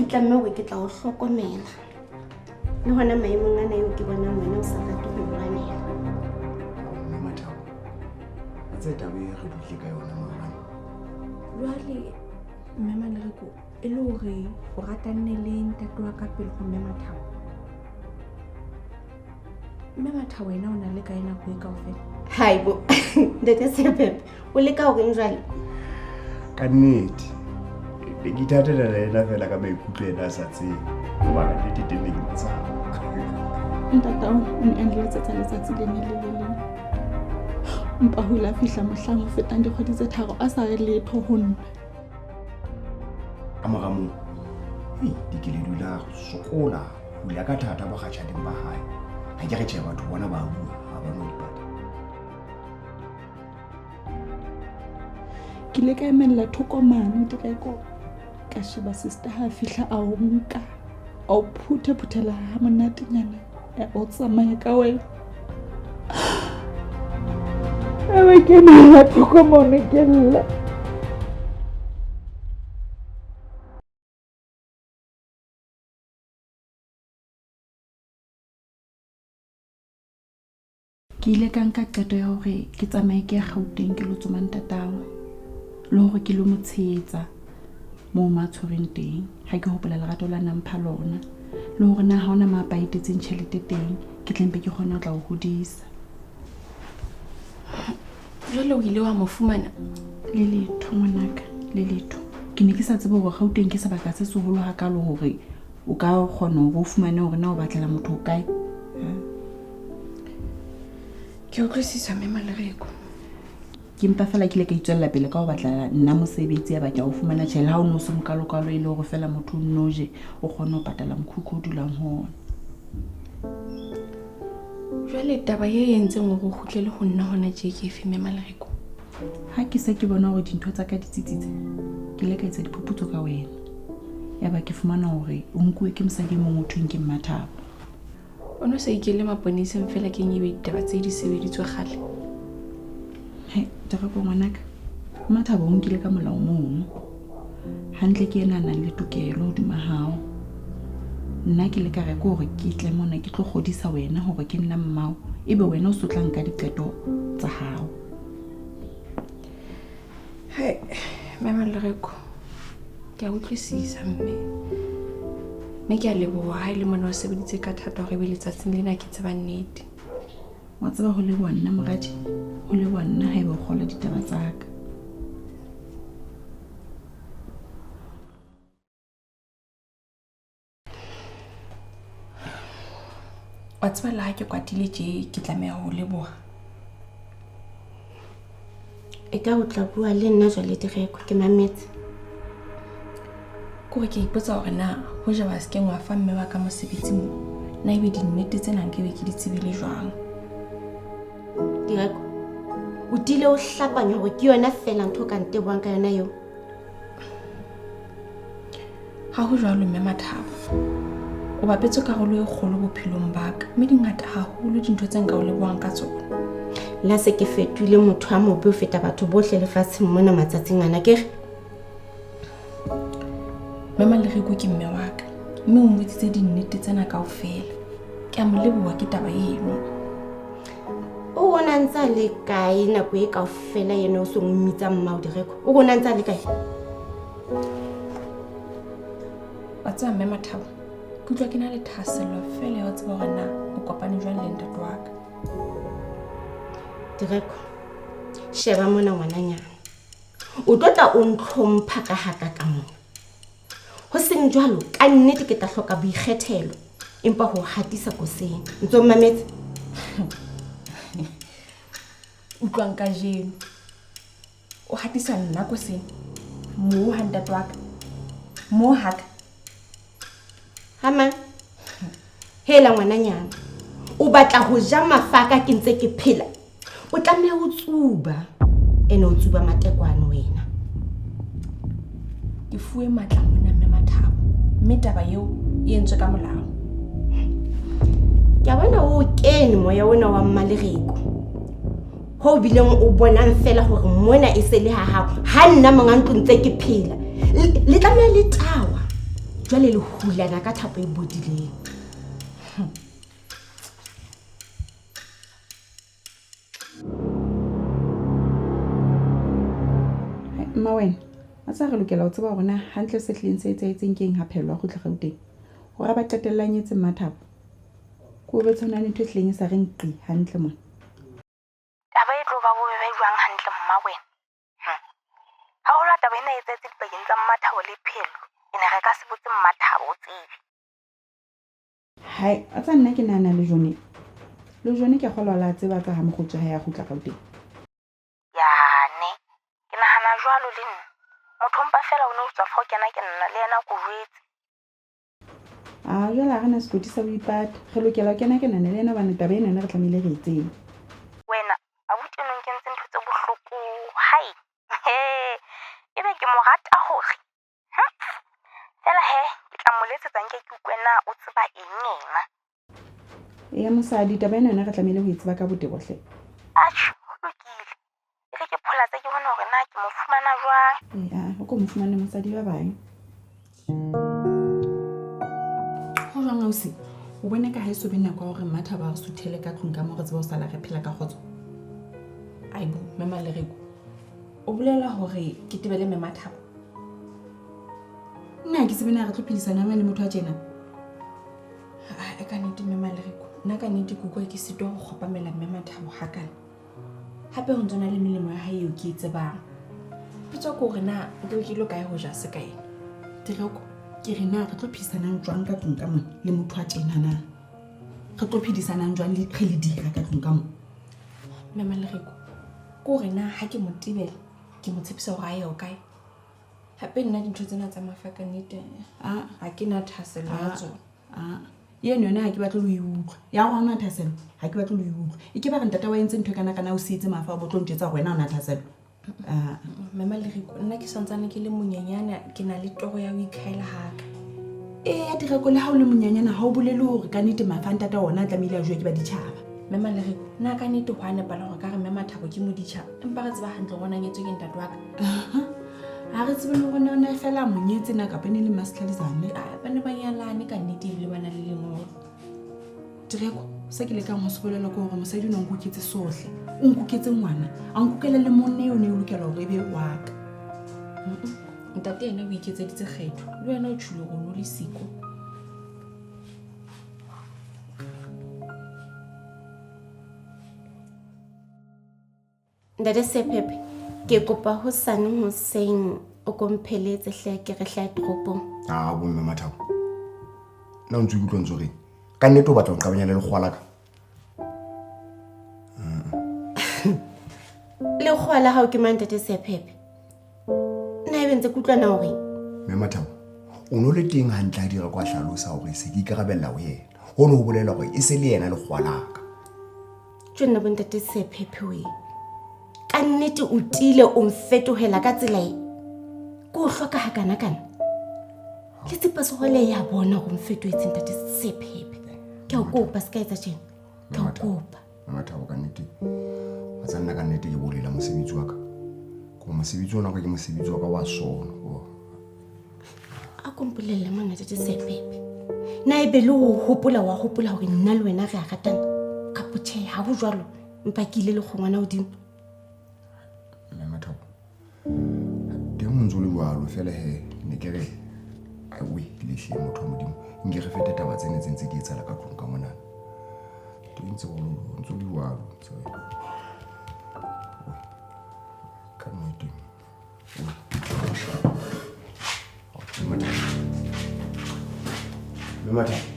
itlamme hore ke tla o hlokomela. Le hona maemong ana eo ke bonang wena o sa rate ho lwanela. Mme Mathabo, a tse taba e re buile ka yona maobane. Jwale mme Malereko e le hore o ratanne le ntate wa ka pele ho mme Mathabo. Mme Mathabo wena o na le kae nako e kaofela? Haibo, ntate Sepepe, o leka horeng jwale? Ka nnete, ne ke ithatela le yena fela ka maikutlo ena a sa tsebe. Hoba ka nnete teng ne ke mo tshaba. Ntatao o ne a nletsetsa letsatsi le ne le le leng. Empa ho ile a fihla mohlang ho fetang dikgwedi tse tharo a sa re letho ho nna. Ka mora moo, hei, Dikeledi o ile a sokola ho hula ka thata bokgatjhaneng ba hae. Ha ke re tjhe, batho bona ba bua, ha ba no ipata. Ke ile ka emella thoko mane Direko, ka sheba sister ha a fihla a o nka, a o phuthe-phuthela ha monatenyana, ya o tsamaya ka wena. Ebe ke emella thoko mane ke lla. Ke ile ka nka qeto ya hore ke tsamaye ke ya Gauteng ke lo tsoma ntatao le hore ke lo mo tshehetsa moo mo a tshwereng teng. Ha ke hopola lerato la nang mpha lona le hore na ha hona mo a paetetseng tjhelete teng, ke tle mpe ke kgone ho tla o hodisa. Jwale o ile wa mo fumana? Le letho ngwanaka, le letho. Ke ne ke sa tsebe hore Gauteng ke sebaka se seholo hakalo hore o ka kgona hore o fumane hore na o batlela motho o kae. Ke utlwisisa mme Malereko. Ke mpa fela ke ile ka itswella pele ka ho batla nna mosebetsi ya ba ke a o fumana tjhe. Le ha o no se mokalokalo e le hore fela motho o nno je o kgone ho patala mokhukhu o dulang ho ona. Jwale taba e entseng hore o kgutlele ho nna hona tje ke efe mme Malereko? Ha ke se ke bona hore dintho tsa ka di tsitsitse, ke ile ka etsa diphuputso ka wena. Ya ba ke fumana hore o nkuwe ke mosadi e mong o thweng ke Mmathabo. O no sa ikele maponeseng fela keng ebe ditaba tse di sebeditswe kgale? He, Tereko ngwanaka, Mmathabo o nkile ka molao mono. Hantle ke yena a nang le tokelo hodima hao. Nna ke le ka re ke hore ke tle mona ke tlo kgodisa wena hore ke nna mmao, ebe wena o so tla nka diqeto tsa hao. He, mme Malereko, ke a utlwisisa mme. Mme ke a leboha ha e le mona o sebeditse ka thata hore ebe letsatsing lena ke tseba nnete. Wa tseba ho leboha nna moradi, ho leboha nna haeba o kgolwa ditaba tsa ka. Wa tseba le ha ke kwatile tje ke tlameha ho leboha. E ka o tla bua le nna jwale Direko, ke mametse. Kore ke ipotsa hore na hoja wa se keng wa fa mme wa ka mosebetsi mo, na ebe dinnete tsena nkebe ke di tsebile jwang? Direko, o tiile o hlapanya hore ke yona feela ntho o ka ntebohang ka yona eo? Ha ho jwalo mme Mathabo. O bapetse karolo e kgolo bophelong ba ka, mme di ngata haholo dintho tse nka o lebohang ka tsona. Le ha se ke fetohile motho a mobe ho feta batho bohle lefatsheng mona matsatsing ana, ke re? Mme Malereko ke mme wa ka, mme o mmotsitse dinnete tsena kaofela. Ke a mo leboha ke taba eno. O bona ntse a le kae nako e kaofela eno o song o mmitsa mmao Direko? O bona ntse a le kae? Wa tseba mme Mathabo, ke utlwa ke na le thahasello feela ya ho tseba hore na o kopane jwang le ntate wa ka. Direko, sheba mona ngwananyana. O tlo tla o ntlhompha ka haka ka mona. Ho seng jwalo, ka nnete ke tla hloka boikgethelo, empa ho hatisa koseng. Ntso mmametse? Utlwang kajeno. O hatisa nna koseng. Moo ha ntate wa ka. Moo ha ka. Ha mang? Hela ngwananyana. O batla ho ja mafaka ke ntse ke phela. O tlameha ho tsuba. Ene o tsuba matekwane wena. Ke fuwe matla mona mme Mathabo. Mme taba eo e entswe ka molao. Ke a bona o kene moya ona wa Mmalereko. Ho bileng o bonang fela hore mona e se le ha hao. Ha nna monga ntlo ntse ke phela. Le tlameha le tawa. Jwale le hulana ka thapo e bodileng. Mma wena, a tsa re lokela ho tseba hore na hantle se hlileng se etsahetseng ke eng ha Phello a kgutla Gauteng. Hore a ba qetella a nyetse Mmathabo. Ke o betse ho na le ntho e hlileng e sa reng qi hantle mona. Taba e tlo ba bobebe jwang hantle mma wena? Haholo ha taba ena e etsahetse dipakeng tsa Mmathabo le Phello, e ne re ka se botse Mmathabo o tsebe. Hai, a tsa nna ke nahana le Jone. Le Jone ke a kgolwa la tseba ka ha mokgotsi wa hae a kgutla Gauteng. Yane, ke nahana jwalo le nna. Motho mpa feela o ne o tswa fa o kena ke nna le yena ko jwetse. A jwale ha re na sekoti sa boipata. Re lokela ho kena kenana le yena hobane taba ena re tlamehile re e tsebe. Wena, abuti eno nkentse ntho tse bohloko. Hai, he, ebe ke mo rata hore. Fela he, ke tla mo letsetsa nke ke utlwe na o tseba eng yena. Eya mosadi, taba ena yona re tlamehile ho e tseba ka botebo hle. Atjhe, ho lokile. E re ke pholatse ke bone hore na ke mo fumana jwang. Ee, o ko mo fumane mosadi ba bang. Ho jwang ausi? O bone ka ha e so be nako ya hore Mmathabo a re suthele ka tlung ka moo re tsebe ho sala re phela ka kgotso. Aibo, Mme Malereko. O bolela hore ke tebele Mme Mathabo? Nna ha ke tsebe na re tlo phedisana jwang le motho wa tjena. E ka nnete Mme Malereko. Nna ka nnete ke utlwa ke sitwa ho kgopamela Mme Mathabo hakana. Hape ho ntso na le melemo ya hae eo ke e tsebang. Potso ke hore na nke ke lo kae ho ja se ka ena. Tireko, ke re na re tlo phedisanang jwang ka tlung ka mona le motho wa tjena na? Re tlo phedisanang jwang le re le dira ka tlung ka mona? Mme Malereko, ke hore na ha ke mo tebela, ke mo tshepisa hore a ye ho kae? Hape nna dintho tsena tsa mafa ka nnete ha ke na thahasello ya tsona. Eno yona ha ke batle ho e utlwa. Ya hore ha ona thahasello, ha ke batle ho e utlwa. E ke ba re ntate wa entse ntho e kana kana o sietse mafa o bo tlo ntjwetsa hore wena ha ona thahasello. Mme Malereko, nna ke santsane ke le monyenyane, ke na le toro ya ho ikhaela haka. Eya Tireko, le ha o le monyenyane ha o bolele hore ka nnete mafa a ntate ona a tlamehile a jowe ke ba ditjhaba. Mme Malereko, nna ka nnete ho a nepala hore ka re Mme Mathabo ke moditjhaba, empa re tseba hantle hore o na nyetswe ke ntate wa ka. Ha re tsebe le hore na o ne fela a mo nyetse na kapa e ne le Mmasetlhalezane. Ba ne ba nyalane ka nnete ebile ba na le lengolo. Tireko, se ke lekang ho se bolela ke hore mosadi o ne a nkuketse sohle. O nkuketse ngwana, a nkukela le monna eo ne o lokela hore e be wa ka. Ntate yena o iketseditse kgetho, le wena o tjholo hore o le siko. Ntate Sephephe, ke kopa hosane hoseng o ko mpheletse hle ke re hlahe toropong. A bo mme Mathabo. Nna o ntse o ikutlwa ntse o reng? Ka nnete o batla ho nqabanya le lekgowa la ka? Lekgowa la hao ke mang ntate Sephephe? Nna ebe ntse ke utlwana o reng? Mme Mathabo, o no le teng hantle ha dira kwa hlalosa hore se ke ikarabella ho yena. Hono ho bolela hore e se le yena lekgowa la ka. Tjo nna bo ntate Sephephe we. Ka nnete o tiile o mfetohela ka tsela e. Ke o hloka hakana kana. Le tsipa sehole ya bona hore o mfetohetse ntate Sephephe. Ke a o kopa se ka etsa tjena. Ke a o kopa. Mathabo ka nnete. Wa tsa nna ka nnete ke bolela mosebetsi wa ka. Ko mosebetsi ona ka ke mosebetsi wa ka wa sono. A ko mpolelle mona ntate Sephephe. Na ebe le ho hopola wa hopola hore nna le wena re a ratana? Kapo tjhe, ha ho jwalo. Empa ke ile le kgongwana hodimo. Mme Mathabo, teng ho ntso le jwalo fela he ne ke re awe le hle motho wa Modimo nke re fete taba tsene tse ntse di etsahala ka tlung ka monana. Teng ntse ho ntso le jwalo ntse. Ka nnete. Mme Mathabo.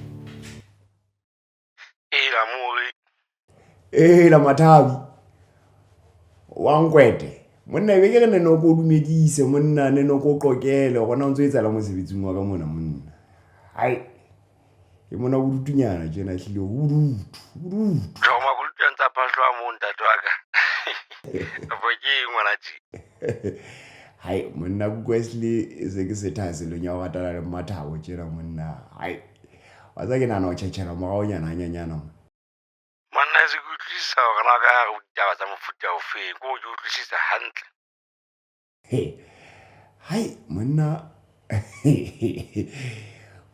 Ela more. Ela Mathabi. Wa nkwete. Monna ebe ke re ne no ko dumedise monna ne no ko qokele gona o ntso etsahala mosebetsing wa ka mona monna. Hai. Ke mona bodutunyana tjena ehlile ho bodutu, bodutu. Jo makutu a ntsa phahlwa mo ntate wa ka. Kapo ke eng ngwana tje? Hai monna kuku ehlile e se ke se thahaselong ya ho ratana le Mmathabo tjena monna. Hai. Wa tseba ke nahana ho tjhetjhela moraonyana hanyanyana mo. Monna se ke utlwisisa hore na ka hare ho ditaba tsa mofuta ofeng, ke hore ke utlwisisa hantle. He. Hai monna.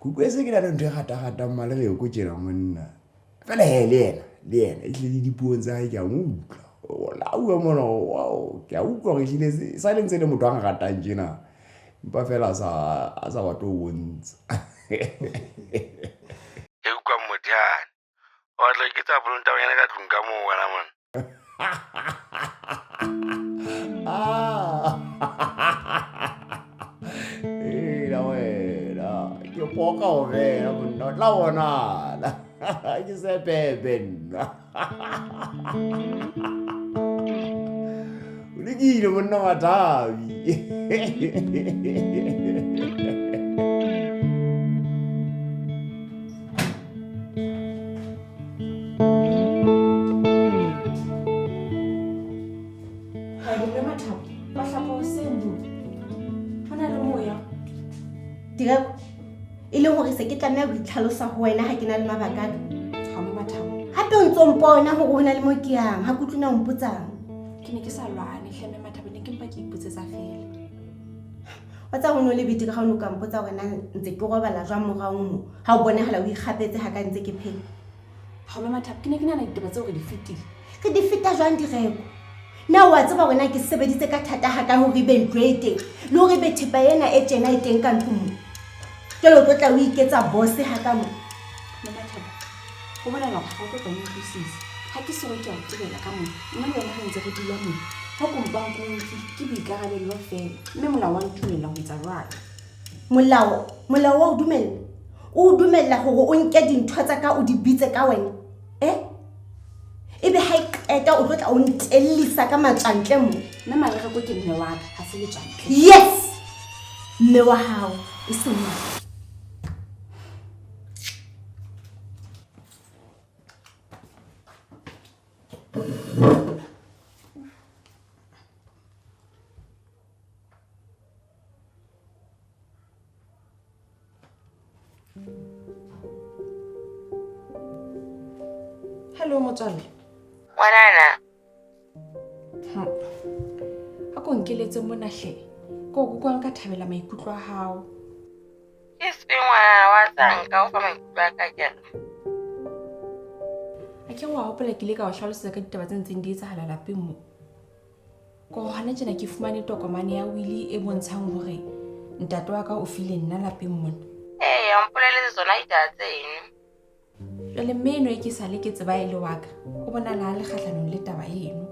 Ke utlwa e se ke na le ntho e rata-ratang Malereko tjena monna. Fela he le yena, le yena ehlile le dipuong tsa hae ke a mo utlwa. La bua mona, wow, ke a utlwa hore ehlile sa le ntse le motho a nratang tjena. Empa fela a sa a sa batle ho bontsha. E utlwang mothane. O batla ho iketsa bolontabanyana ka tlung ka moo wena monna. Ena wena, ke poka ho fela monna, o tla bonala. Ke sepepe nna. O lokile monna Mathabi. Direko, e le gore se ke tlameha ho itlhalosa ho wena ha ke na le mabaka a ka. Ga mme Mathabo. Hape o ntso mpona hore ho na le mo ke yang, ha ke utlwe na o mpotsang. Ke ne ke sa lwane hle mme Mathabo, ne ke mpa ke ipotsetsa fela. Wa tseba ho ne ho le betere ha o ne o ka mpotsa hore na ntse ke robala jwang moraong mo, ha o bonahala o ikgapetse ha ka ntse ke phela. Ga mme Mathabo, ke ne ke nahana ditaba tseo re di fetile. Re di feta jwang Direko? Na o a tseba hore na ke sebeditse ka thata ha kae hore ebe ntlo e teng, le hore ebe thepa ena e tjena e teng ka ntlong mo? Jwale o tlo tla o iketsa boss ha ka mo. Mme Mathabo, ho bolela hore ha o tlo tla o utlwisisa. Ha ke so re ke a o tebela ka mona, nna le wena re ntse re dula mona. Ha ko mpang ko utlwile, ke boikarabello feela. Mme molao wa ntumella ho etsa jwalo. Molao, molao wa o dumella? O o dumella hore o nke dintho tsa ka o di bitse ka wena? Eh? Ebe ha e qeta o tlo tla o ntellisa ka matswantle mo. Mme Malereko ke mme wa ka, ha se letswantle. Yes! Mme wa hao, e seng wa ka. Hello motswalle. Ngwanana. A ko nkeletse mona hle. Ko go kwa nka thabela maikutlo a hao. Ke se ngwanana wa tsa nka o fa maikutlo a ka kere. A ke wa hopola ke ile ka o hlalosetsa ka ditaba tse ntseng di etsahala lapeng mo. Ko hona tjena ke fumane tokomane ya wili e bontshang hore ntate wa ka o file nna lapeng mona. Ee, o mpoleletse tsona ditaba tseno. Jwale mme eno e ke sale ke tseba e le wa ka, o bonala a le kgahlanong le taba eno.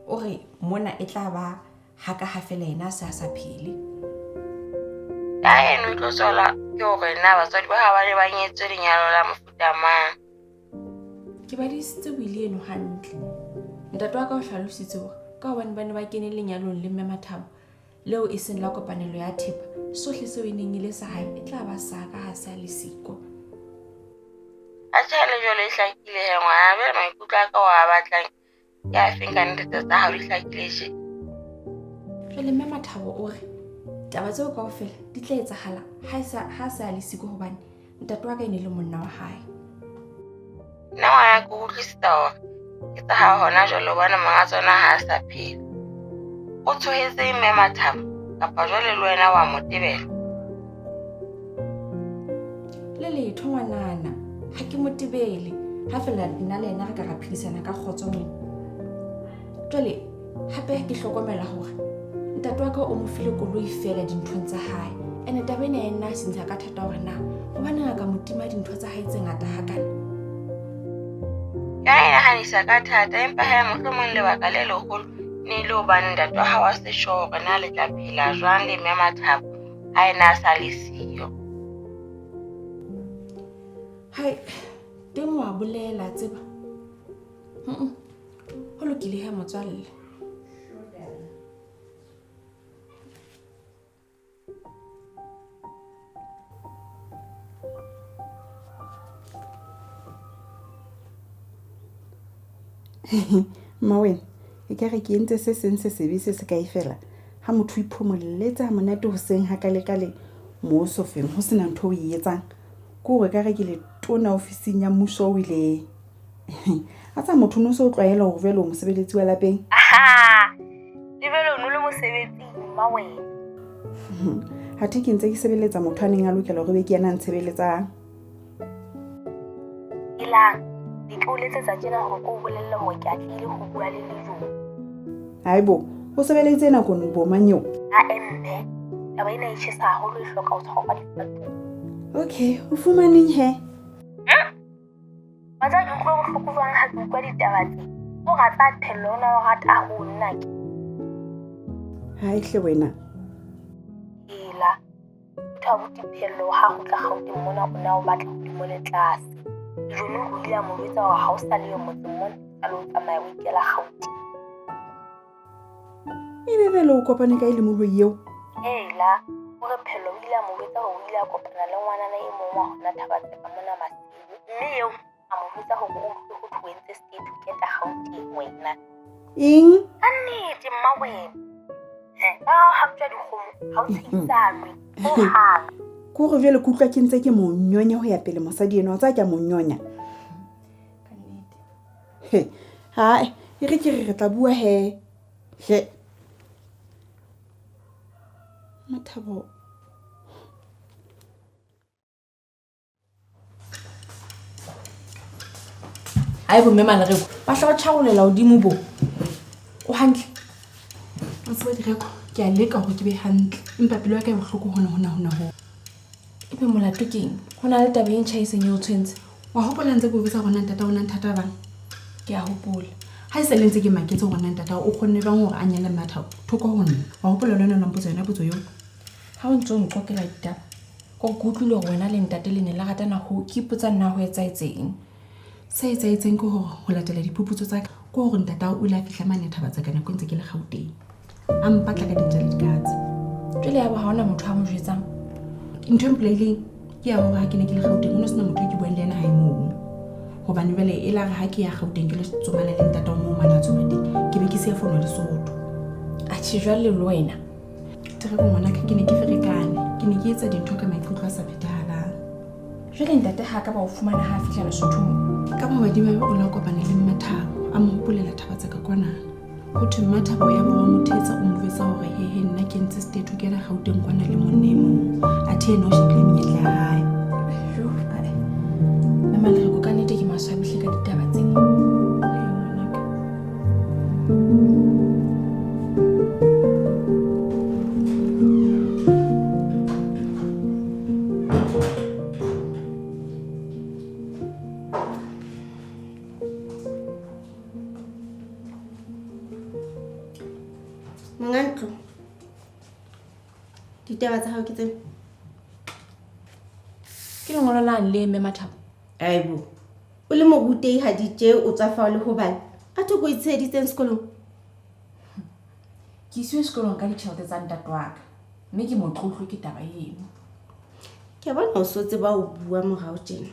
O re mona e tla ba ha ka ha fela yena a se a sa phele. Ya eno e tlo tswela ke hore na batswadi ba hao ba ne ba nyetswe lenyalo la mofuta mang. Ke badisitse wili eno hantle. Ntate wa ka o hlalositse hore ka hobane ba ne ba kene lenyalong le mme Mathabo leo e seng la kopanelo ya thepa, sohle seo e neng e le sa hae e tla ba sa ka ha se a le siko. Atjhe le jwale e hlakile he ngwana, jwale maikutlo a ka o a batlang ke a feng ka nnete tsa hao di hlakile tje. Jwale mme Mathabo o re taba tseo kaofela di tla etsahala ha se a le siko hobane ntate wa ka e ne le monna wa hae. Nna ngwana ke utlwisisa hore ke tsa hao hona jwale hobane monga tsona ha a sa phela. O tshohetse mme Mathabo kapa jwale le wena wa mo tebela? Le letho ngwanana, ha ke mo tebele. Ha fela nna le yena re ka ra phedisana ka kgotso mona. Jwale hape ke hlokomela hore ntate wa ka o mo file koloi fela dinthong tsa hae. Ene taba ena ya nna a sentsha ka thata hore na hobaneng a ka mo tima dintho tsa hae tse ngata hakana. Ka e nahanisa ka thata, empa he mohlomong lebaka le leholo ne le hobane ntate wa hao a se sure hore na le tla phela jwang le mme Mathabo ha ena a sa le siyo. Hai, teng wa bolela tseba. Ho lokile he motswalle. Mmawena, e ka re ke entse se seng se sebe se se kae fela ha motho o iphomolletse ha monate hoseng ha ka le ka le mo sofeng ho sena ntho o e etsang. Ke hore ka re ke le tona ofising ya mmuso o ileng. A tsa motho no se o tlwaela hore jwale o mosebeletsi wa lapeng. Aha! Le jwale o no le mosebetsing mmawena. Athe ke ntse ke sebeletsa motho a neng a lokela hore be ke yena a ntshebeletsang. Elang, ne ke o letsetsa tjena hore ke o bolelle hore ke atlehile ho bua le Lejone. Haibo, o sebeleditse nakong bo mang eo? Ae mme, taba ena e tjhesa haholo e hloka ho tshwarwa difatong. Okay, o fumaneng he? Wa tseba ke utlwa bohloko jwang ha ke utlwa ditaba tse? O rata Phello ona o rata ho nna ke. Hai hle wena. Ela. Motho abuti Phello ha kgutla Gauteng mona o na o batla hodimo le tlase. Lejone o ile a mo jwetsa hore ha o sa le yo motseng mona, sa le o tsamaya o ikela Gauteng. Ebe bele o kopane kae le moloi eo? Ela, o re Phello o ile a mo jwetsa hore o ile a kopana le ngwanana e mong wa hona Thabatseka mona masiu. Mme eo a mo jwetsa hore o utlwe ho thwe o entse stay together Gauteng wena. Eng? Ka nnete mma wena. Ba hao haptjwa dikgomo, ha o tshehisanwe hohang. Ke hore jwale ke utlwa ke ntse ke mo nyonya ho ya pele mosadi enwa, o tseba ke a mo nyonya. Ka nnete. He, hae, e re ke re re tla bua he. He. Mathabo. Ai bo mme Malereko, ba hla ba tjharolela hodimo bo. O hantle? O tseba Direko, ke a leka hore ke be hantle, empa pelo ya ka e bohloko hona hona hona ho. Ebe molato keng? Ho na le taba e ntjha e seng e o tshwentse. Wa hopola ntse ke o jwetsa hore na ntata o na nthata bang? Ke a hopola. Ha e sa le ntse ke maketse hore na ntata o kgonne jwang hore a nyale Mmathabo thoko ho nna. Wa hopola le wena o la mpotsa yona potso eo? Ha o ntso o nqokela ditaba, ke hore ke utlwile hore wena le ntate le ne le ratana hoo, ke ipotsa nna ho etsahetseng. Se etsahetseng ke hore ho latela diphuputso tsa ka, ke hore ntata o ile a fihla mane Thabatseka nako e ntse ke le Gauteng. A mpatla ka dintja le dikatse. Jwale ya ba ha hona motho a mo jwetsang. Ntho e mpolaileng ke ya hore ha ke ne ke le Gauteng, ho no sena motho e ke buang le yena hae moo. Hobane jwale e la re ha ke ya Gauteng ke lo tsomana le ntata o moo mane a tsoma teng, ke be ke siya fono Lesotho. Atjhe jwale le wena. Tereko ngwanaka, ke ne ke ferekane, ke ne ke etsa dintho ka maikutlo a sa phethahalang. Jwale ntate ha ka ba o fumana ha a fihla Lesotho moo? Ka bomadimabe o la kopana le Mmathabo, a mo hopolela Thabatseka kwanana. Ho thwe Mmathabo ya ba wa mo thetsa, o mo jwetsa hore hehe nna ke ntse stay together Gauteng kwana le monna e mong. Athe yena o shebile menyetla ya hae. Jo, ae. Mme Malereko, ka nnete ke maswabi hle ka ditaba tse. Ee, ngwanaka. Monga ntlo, ditaba tsa hao ke tsena. Ke lengolo la le mme Mathabo? Aibo, o le morutehi ha di tje, o tswa fao le ho bala. Athe ko itsheheditseng sekolong? Ke isiwe sekolong ka ditjhelete tsa ntate wa ka, mme ke motlotlo ke taba eno. Ke a bona o so tseba ho bua morao tjena.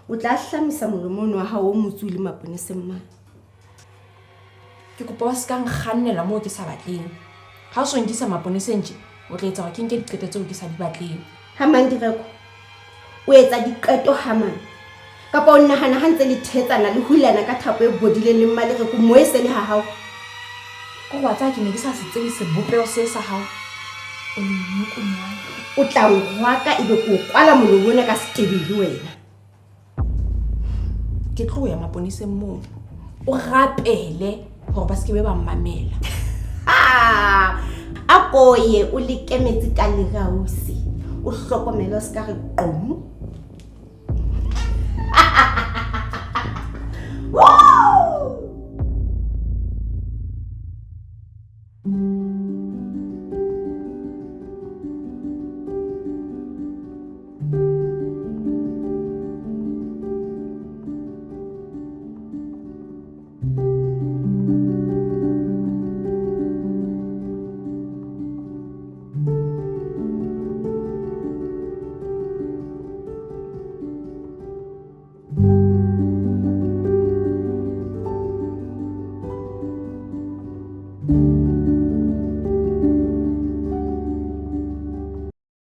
O tla hlamisa molomo ono wa hao o motsu le maponeseng mane. Ke kopa o se ka nkgannela moo ke sa batleng. Ha o so nkisa maponeseng tje, o tla etsa hore ke nke diqeto tseo ke sa di batleng. Ha mang Direko? O etsa diqeto ha mang? Kapa o nahana ha ntse le thetsana le hulana ka thapo e bodileng le Mmalereko mo e se le ha hao? Ke wa tsaya ke ne ke sa se tsebe sebopeho se sa hao. O lenokonyana. O tla nrwaka ebe ke o kwala molomo ona ka setebele wena. Ke tlo ya maponeseng moo. O rapele hore ba se ke be ba mmamela. A koye o leke metsi ka lerausi. O hlokomele o se ka re qomu. Thank you.